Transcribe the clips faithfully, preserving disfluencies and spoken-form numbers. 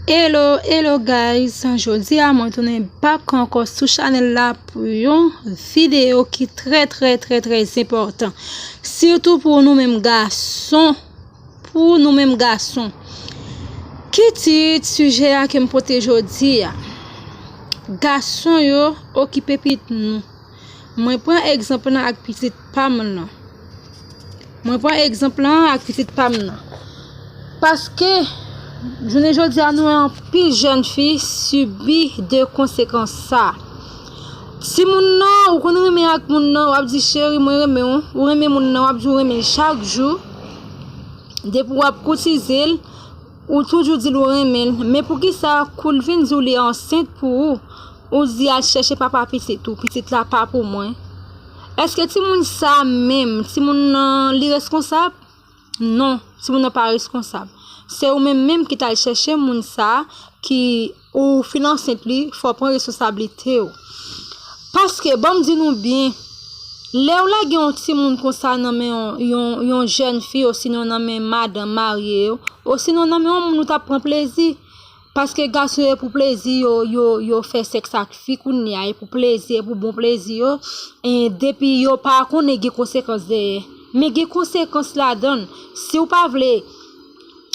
Hello, hello guys. Jodi a mwen tounen back ankò sou chanèl la pou yon videyo ki trè, trè, trè, trè enpòtan. Sitou pou nou menm gason. Pou nou menm gason. Ki tit sijè a ke m pote jodi a? Gason yo okipe pitit nou. Mwen pran egzanp lan ak pitit pa m lan. Mwen pran egzanp lan ak pitit pa m nan. Paske, jounen jodi a, nou wè anpil jèn fi sibi de konsekans sa. Timoun nan, ou konn renmen ak moun nan, w ap di, "Cheri, mwen renmen w." Ou renmen moun nan, w ap di w renmen l chak jou. Depi w ap koutize l, ou toujou di l ou renmen l. Men poukisa, kou l vin di w li ansent pou ou, ou di al chèche papa pitit ou, pitit la pa pou mwen? Èske timoun sa menm, timoun nan, li reskonsab? Non, timoun nan pa reskonsab. Se ou menm menm ki t al chèche moun sa ki ou fin ansent li, fò w pran responsablite w. Paske, ban m di nou byen, lè w lage yon timoun konsa nan men yon, yon, yon jèn fi, osinon nan men madanm marye yo, osinon nan men yon moun ou t ap pran plezi. Paske gason yo e pou plezi yo, yo, yo fè sèks ak fi kounye a, e pou plezi, e pou bon plezi yo. E depi yo pa konnen gen konsekans dèyè. Men gen konsekans ladan l. Si w pa vle,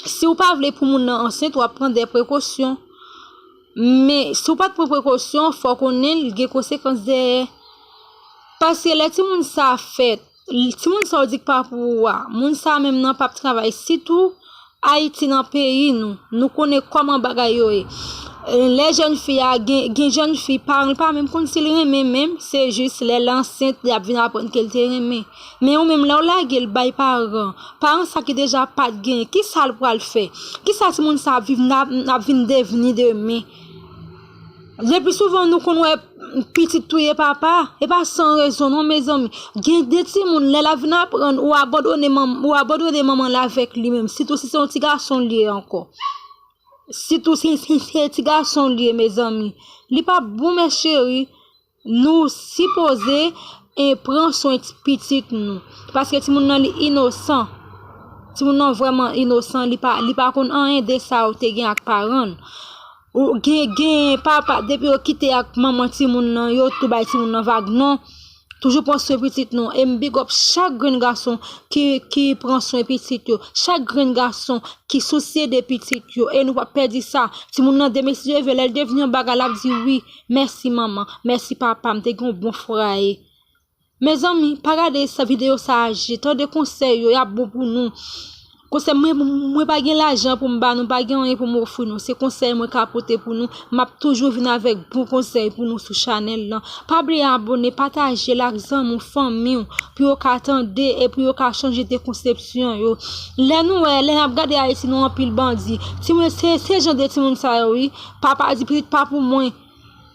si w pa vle pou moun nan ansent, w ap pran de prekosyon. Men si w pa t pran prekosyon, fò w konnen l gen konsekans dèyè. Paske lè timoun sa fèt, timoun sa w di k pa pou ou a, moun sa menm nan p ap travay. Sitou Ayiti, nan peyi nou, nou konnen kòman bagay yo ye. E, lè jèn fi a, gen, gen jèn fi, paran l pa menm konn si l renmen menm, se jis lè l ansent, y ap vin aprann ke l te renmen. Men ou menm, lè w lage l bay paran, paran sa ki deja pa t genyen, kisa l pral fè? Kisa timoun sa ap viv, n ap, n ap vin devni demen? Lepli souvan, nou konn wè pitit touye papa, e pa san rezon non, mezanmi. Gen de timoun, lè l ap vin aprann, ou abandone manm-, ou abandone manman l avèk li menm, sitou si se yon ti gason l ye ankò. Sitou si, si se ti gason l ye, mezanmi. Li pa bon, mè cheri. Nou sipoze, e, pran swen ti pitit nou. Paske timoun nan, li inosan. Timoun nan vrèman inosan, li pa, li pa konn anyen de sa ou te gen ak paran l. Ou gen, gen papa, depi yo kite ak manman timoun nan, yo tou bay timoun nan vag non. Toujou pran swen pitit nou. E m big up chak grenn gason ki, ki pran swen pitit yo. Chak grenn gason ki sousye de pitit yo. E nou p ap pèdi sa. Timoun nan demen si Dye vle, lè l devni yon bagay, l ap di wi, mèsi manman, mèsi papa, m te gen yon bon fwaye. Mezanmi, pa gade sa videyo sa a je, tande konsèy yo, y ap bon pou nou. Konsèy, mwen, mwen pa gen lajan pou m ba nou, pa gen anyen pou m ofri nou. Se konsèy mwen ka pote pou nou. M ap toujou vin avèk bon konsèy pou nou sou chanèl lan. Pa bliye abòne, pataje l ak zanmi w, fanmi w, pou yo ka tande e pou yo ka chanje de konsepsyon yo. Lè nou wè, lè n ap gade Ayiti, nou anpil bandi. Timoun, se, se jan de timoun sa yo, wi. Papa di pitit pa pou mwen.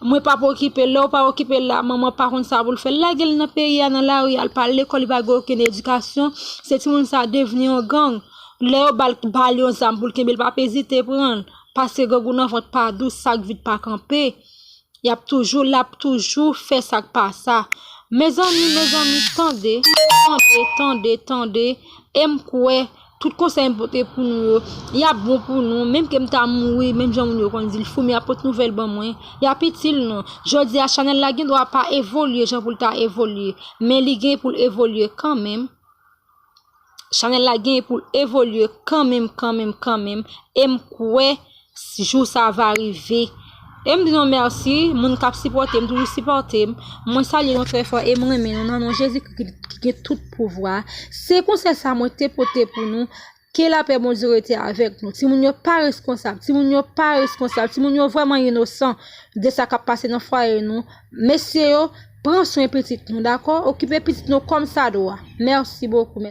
Mwen p ap okipe l. Lè w pa okipe l la, manman pa konn sa pou l fè. L lage l nan peyi a, nan lari a, l pa al lekòl, li pa gen okenn edikasyon. Se timoun sa a devni yon gang. Lè yo ba l, ba l yon zam pou l kenbe, l p ap ezite pran l. Paske grangou nan vant pa dous, sa k vit pa kanpe. Y ap toujou, l ap toujou fè sa k pa sa. Mezanmi, mezanmi, tande, tande, tande, tande, e m kwè tout konsèy m pote pou nou yo, y ap bon pou nou, menm ke m ta mouri, menm jan moun yo konn di l, foumi ap pot nouvèl ban mwen, y ap itil nou. Jodi a, chanèl la gen dwa pa evolye jan pou l ta evolye, men li gen pou l evolye kanmenm. Chanèl la gen pou l evolye kanmenm, kanmenm, kanmenm, e m kwè jou sa va rive. E m di nou mèsi, moun k ap sipòte m, toujou sipòte m. Mwen salye nou trè fò e m renmen nou nan non Jezikri ki, ki gen tout pouvwa. Se konsèy sa mwen te pote pou nou. Ke lapè Bondye rete avèk nou. Timoun yo pa reskonsab. Timoun yo pa reskonsab. Timoun yo vrèman inosan de sa k ap pase nan fwaye nou. Mesye yo, pran swen pitit nou, dakò? Okipe pitit nou kòm sa dwa. Mèsi bokou.